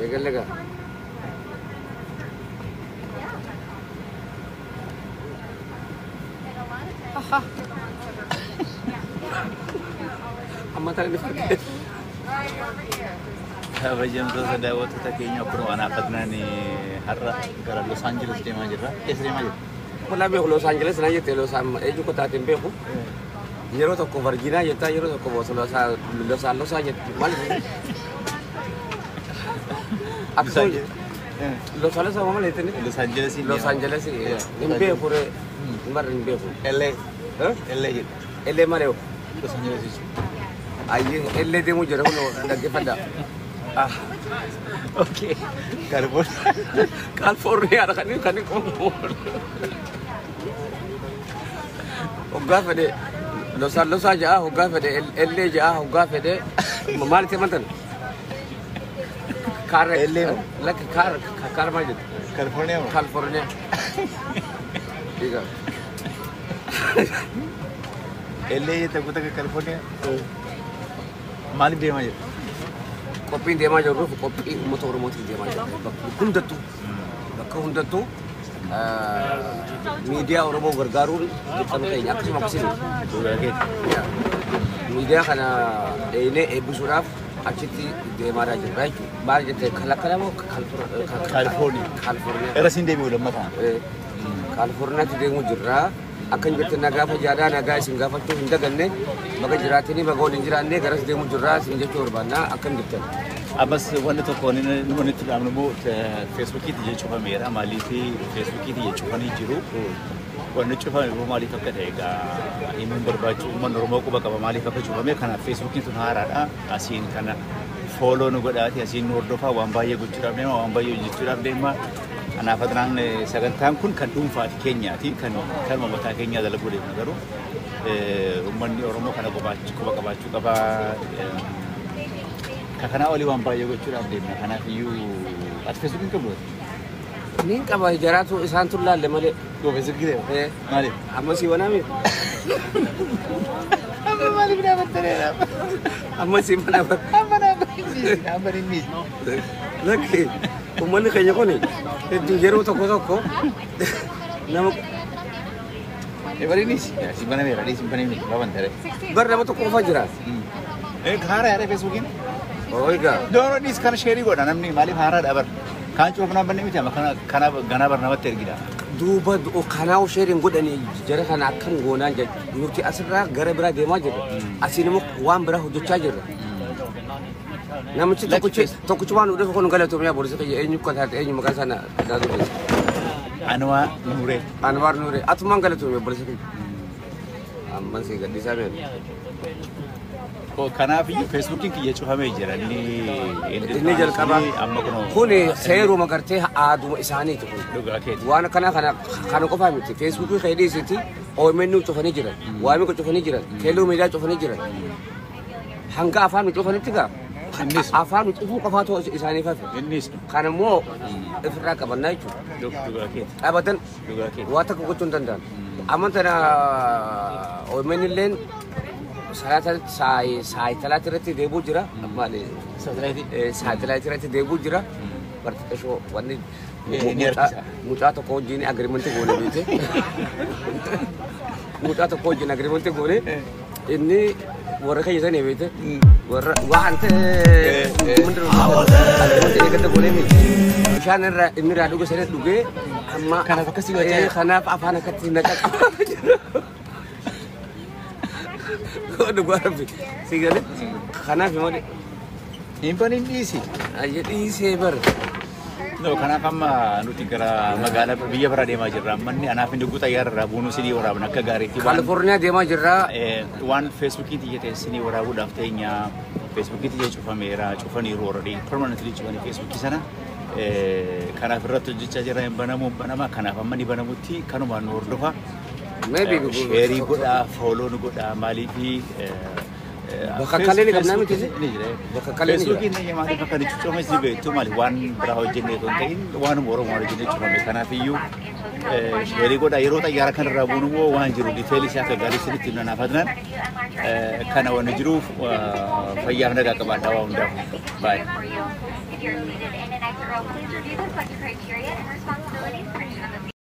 Eegalle gaa. Amma tana ni fakkeessa. Kabajamtoota daawwattoota keenya, akkuma anaafadnaan har'a gara Los Angeles deemaa jirra. Eessa deemaa jirra? Walaa beeku, Los Angeles na jette, Los eenyu kotaatiin beeku. Yeroo tokko Virginia jettaa, yeroo tokko Los Angeles jetti. Maal akkasuma Los Angeles maal jettani? Los Angeles. Los Angeles hin beeku ree. Barra hin beeku. LA. LA jedha. LA malee. Los Angeles jechuudha. Ayyee, LA deemuu jira kun dhaggeeffadha. Ah. Okay. California. Californiyaadha kan inni qomu. Hoggaa fedhe Los Angeles ja'a, hoggaa fedhe LA ja'a, hoggaa fedhe maal itti amantan? Kaar LA moo? Lakki, kaar maal jettu? California moo? California. Egaa. LA jette kutaa California. Maaliif deemaa jirra? Qophiin deemaa jirruuf qophii uummata Oromootiif deemaa jirra. Bakka hundattuu miidiyaa Oromoo gargaaruun dirqama keenya, akkasuma akkasiin. Dhugaa keeti. Miidiyaa kana dheenee eebbisuudhaaf achitti deemaa jirra jechuudha. Maal jettee, kalakala moo? Kaalifoorniyaa. Kaalifoorniyaa. Irra siin deebi'u lammataa. Kaalifoorniyaatti deemuu jirra. Akkan jette, nagaa fayyaadhaa, nagaa isin gaafachuu hin daganne, baga jiraatanii, baga waliin jiraanne, garas deemuu jirra isin jechuu barbaanna. Akkam jirtan? Ammas wanni tokko wanni itti dhaabnu immoo Feesbuukiitti ija cufameera. Maaliif Feesbuukiitti ija cufanii jiru? Wanni cufame immoo maaliif akka ta'e egaa himuun barbaachisu, uummanni Oromoo quba qaba maaliif akka cufame. Kanaaf Feesbuukiin sun haaraadha. Asiin kana follow nu godhaati, asiin nu hordofaa, waan baay'ee gochuudhaaf deema, waan baay'ee hojjechuudhaaf deema. Kanaaf adnaan sagantaan kun kan dhuunfaati keenyaati, kan kanuma mataa keenyaa dalaguu deemna, garuu uummanni Oromoo kana quba qabaachuu qaba. Ka kanaa olii waan baay'ee gochuudhaaf deemna. Kanaaf iyyuu ati Feesbuukiin qabdu? Niin qaba, jaraatu isaan tun laalle malee. Yoo Feesbuukii deema? Eh. Maaliif? Amma si wanaami? Amma maaliif dhaabattaneedha? Amma si mana. Amma dhaabbatti. Amma inni. Lakki, uummanni keenya kun hedduu yeroo tokko tokko nama Ebarinis, si banameera, si banamee, baban tere. Bar nama tokko qofa jira. Eh, haaraa yaada Feesbuukiin. Oo egaa. Doonoo dhiis, kana share godha namni, maaliif haaraadha bar. Kaan cuufnaan banne miti, amma kana kana ganaa bar namatti ergida. Duuba kanaa share godhanii jara kana akkam goonaan jedhu, nuti asirraa gara biraa deemaa jirra. Asiin immoo waan biraa hojjechaa jirra. Namichi tokkichi tokkichi waan dhufe kun galatoomee, boolisa kiyya, eenyu akka taate, eenyu maqaan isaa naa dubbise. Anwaa Nuuree. Anwaar Nuuree, atumaan galatoomee, boolisa kiyya. Amman si gaddisaa meera. Kanaaf iyyuu Feesbuukiin kiyya cufamee jira. Inni Inni jalqabaa. Amma kunoo. Kun seeruma gartee aaduma isaaniiti kun. Dhugaa keeti. Waan akkana kana kana qofaa miti. Feesbuukii kee dhiisiti, OMN cufanii jiran, Waamiqa cufanii jiran, Keelloo Miidiyaa cufanii jiran. Hanga afaan nu cufanitti gaa. Innis. Afaan nu cufuu qofaatu isaaniif hafe. Innis. Kan immoo ofirraa qabannaa jechuudha. Dhugaa keeti. Abadan. Dhugaa keeti. Waa takka gochuu hin danda'an. Amma tana OMN illeen saayitalaatti irratti deebuu jira. Maali? Saatalaayitii. Saayitalaatti irratti deebuu jira. Barxiqashoo wanni Ni harkisa. Mucaa tokko wajjin agreement goone beete. Mucaa tokko wajjin agreement goone, inni warra keenya sanii beete. Warra waan ta'e agreement eeggata goone miti. Bishaan irraa inni irraa dhuge sanis dhugee amma. Kanaaf akkasii gochaa jira. Kanaaf afaan akkatti naqa qaba. Dhugaa Rabbi. Si galee? Kanaaf malee. Hin banin, dhiisi. Ayya, dhiisee bara. No, kanaaf amma nuti gara magaalaa biyya biraa deemaa jirra. Manni anaaf inni guutaa xayyaara irraa buunuu sinii waraabna akka gaariitti. Kaalifoorniyaa deemaa jirra. Waan Feesbuukii xiyya ta'e sinii waraabuudhaaf teenya. Feesbuukii xiyya cufameera, cufaniiru already, permanently cufanii Feesbuukii sana. Kanaaf irratti hojjechaa jira, hin banamu, hin banama. Kanaaf amma ni banamutti kanumaan nu hordofa. Maybe Share godhaa, follow nu godhaa, maaliifi Bakka kallee ni qabnaa miti? Ni jira. Bakka kallee ni jira. Feesbuukiin ni maaliif akka inni cufames ni beektu, maali waan biraa hojjennee otoo hin ta'in waanuma Oromoo hojjennee cufame. Kanaaf iyyuu Share godhaa. Yeroo xayyaara kanarraa buunu immoo waan jiru detail isaa akka gaarii isinitti himna naaf adnaan. Kana wanni jiruuf fayyaaf nagaa qabaadhaa waa hundaaf. Baay'ee. If you're seated in an exit row, please review the selection criteria and responsibilities printed on the